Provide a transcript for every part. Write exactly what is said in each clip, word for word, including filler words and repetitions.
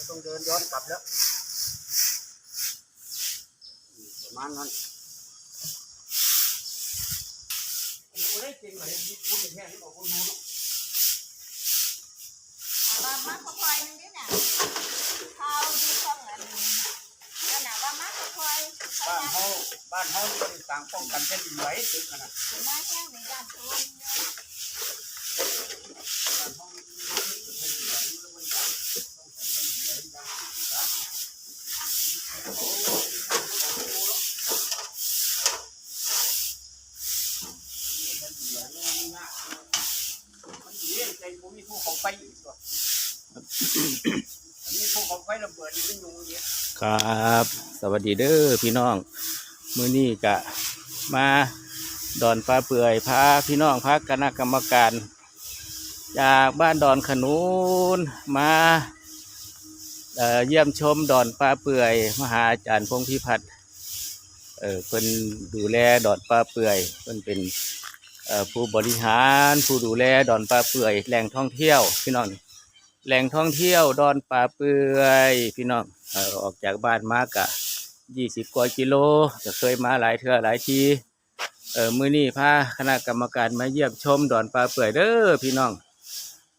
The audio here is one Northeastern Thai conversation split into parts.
ต้องเดินย้อนกลับแล้ว ประมาณนั้น โอ้ย เก่งเลย มีคุณแค่นี้บอกคุณรู้เนาะ ว่ามาขอพลอยหนึ่งดิน่ะ เขาอยู่ช่องอันนี้ นั่นน่ะ ว่ามาขอพลอย บ้านเฮา บ้านเฮามันต่างป้องกันแผ่นดินไหวตึกขนาด ถึงมาแห้งในด้านโซนเนี่ย บ้านเฮามันเป็นแผ่นดินไหวมันต่างป้องกันแผ่นดินไหวอย่าง ครับ สวัสดีเด้อพี่น้อง มื้อนี้กะมาดอนป่าเปื่อย พาพี่น้อง พาคณะกรรมการ จากบ้านดอนขนุนมา เอ่อ เยี่ยมชมดอนป่าเปื่อย มาหาอาจารย์พงษ์พิพัฒน์ เอ่อ เพิ่นดูแลดอนป่าเปื่อย เพิ่นเป็น เอ่อ ผู้บริหาร ผู้ดูแลดอนป่าเปื่อย แหล่งท่องเที่ยวพี่น้อง แหล่งท่องเที่ยวดอนป่าเปื่อยพี่น้อง เอ่อ ออกจากบ้านมากะยี่สิบกว่ากิโล ก็เคยมาหลายเทื่อหลายที เอ่อ มื้อนี้พาคณะกรรมการมาเยี่ยมชมดอนป่าเปื่อยเด้อพี่น้อง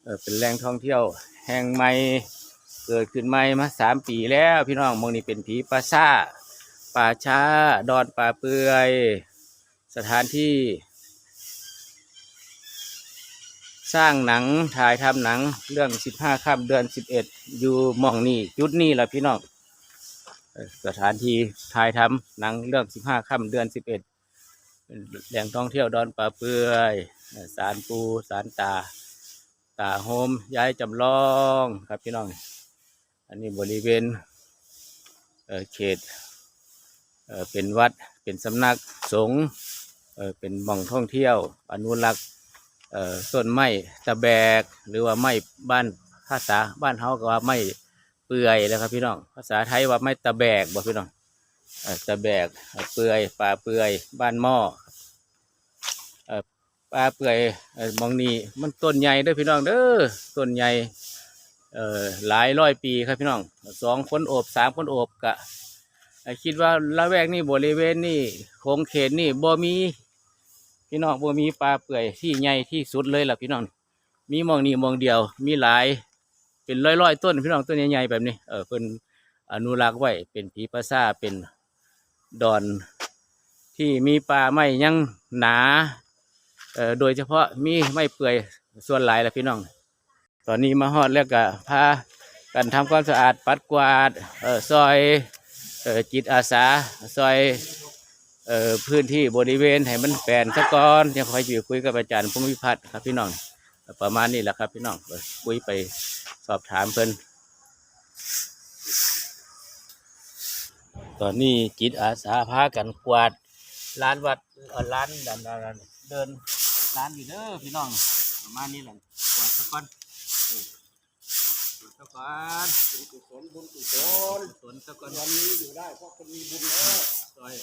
เอ่อ เป็นแหล่งท่องเที่ยวแห่งใหม่ เกิดขึ้นใหม่มาสามปีแล้วพี่น้อง หม่องนี้เป็นผีป่าซ่า ป่าช้า ดอนป่าเปื่อย สถานที่ สร้างหนัง ถ่ายทำหนังเรื่องสิบห้าค่ำเดือนสิบเอ็ด อยู่หม่องนี้ จุดนี้ล่ะพี่น้อง เอ่อ สถานที่ถ่ายทำหนังเรื่องสิบห้าค่ำเดือนสิบเอ็ด เป็นแหล่งท่องเที่ยวดอนป่าเปื่อย เอ่อ ศาลปู่ ศาลตา ตาโฮม ยายจำลองครับพี่น้อง อันนี้บริเวณ เอ่อ เขต เอ่อ เป็นวัด เป็นสำนักสงฆ์ เอ่อ เป็นหม่องท่องเที่ยว อนุรักษ์ เอ่อ ต้นไม้ตะแบก หรือว่าไม้บ้าน ภาษาบ้านเฮาก็ว่าไม้เปื่อยนะครับพี่น้อง ภาษาไทยว่าไม้ตะแบกบ่พี่น้อง เอ่อ ตะแบก เอ่อ เปื่อย ป่าเปื่อย บ้านหม้อ เอ่อ ป่าเปื่อย เอ่อ หม่องนี้มันต้นใหญ่เด้อพี่น้องเด้อ ต้นใหญ่ เอ่อ หลายร้อยปีครับพี่น้อง สองคนโอบ สามคนโอบกะ เอ่อ คิดว่าละแวกนี้ บริเวณนี้ ขงเขตนี้บ่มี พี่น้อง บ่มีป่าเปื่อยที่ใหญ่ที่สุดเลยล่ะพี่น้อง มีหม่องนี้หม่องเดียว มีหลาย เป็นร้อยๆต้นพี่น้อง ต้นใหญ่ๆแบบนี้ เออ เพิ่นอนุรักษ์ไว้ เป็นผีป่าซ่า เป็นดอนที่มีป่าไม้ยังหนา เอ่อ โดยเฉพาะมีไม้เปื่อยส่วนหลายล่ะพี่น้อง ตอนนี้มาฮอดแล้วก็พากันทำความสะอาดปัดกวาด เอ่อ ซอย เอ่อ จิตอาสา ซอย เอ่อ พื้นที่บริเวณให้มันแปลนซะก่อน ยังค่อยสิคุยกับอาจารย์พงษ์พิพัฒน์ครับพี่น้อง ประมาณนี้แหละครับพี่น้อง เอ่อ คุยไปสอบถามเพิ่น ตอนนี้จิตอาสาพากันกวาดลานวัด เอ่อ ลาน เดิน เดิน เดินลานอยู่เด้อพี่น้อง ประมาณนี้แหละ กวาดซะก่อน เออ กวาดซะก่อน เป็นกุศล บุญกุศล กุศลซะก่อน วันนี้อยู่ได้เพราะคนมีบุญแล้ว ซอย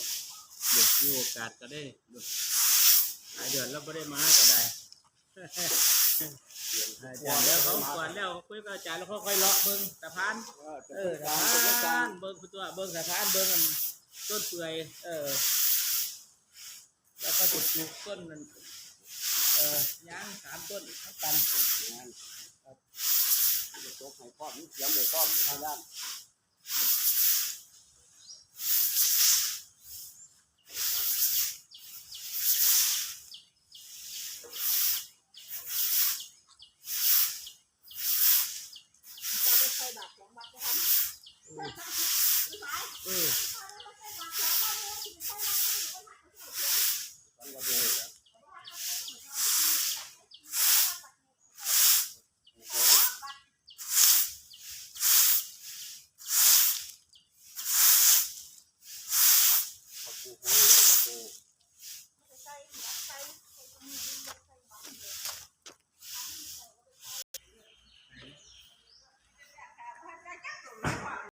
เดี๋ยวมีโอกาสก็ได้ หลายเดือนแล้วบ่ได้มาก็ได้ อาจารย์แล้วเขากวาดแล้ว เขาคุยกับอาจารย์แล้วเขาค่อยเลาะเบิ่งสะพาน เออ เออ สะพาน เบิ่งตัว เบิ่งสะพาน เบิ่งอันต้นเปื่อย เออ แล้วก็จะปลูกต้นนั่น เอ่อ ยางสามต้นเท่ากัน งาน ครับ จะตกให้พร้อม มีเสียมเลยพร้อม ทางด้าน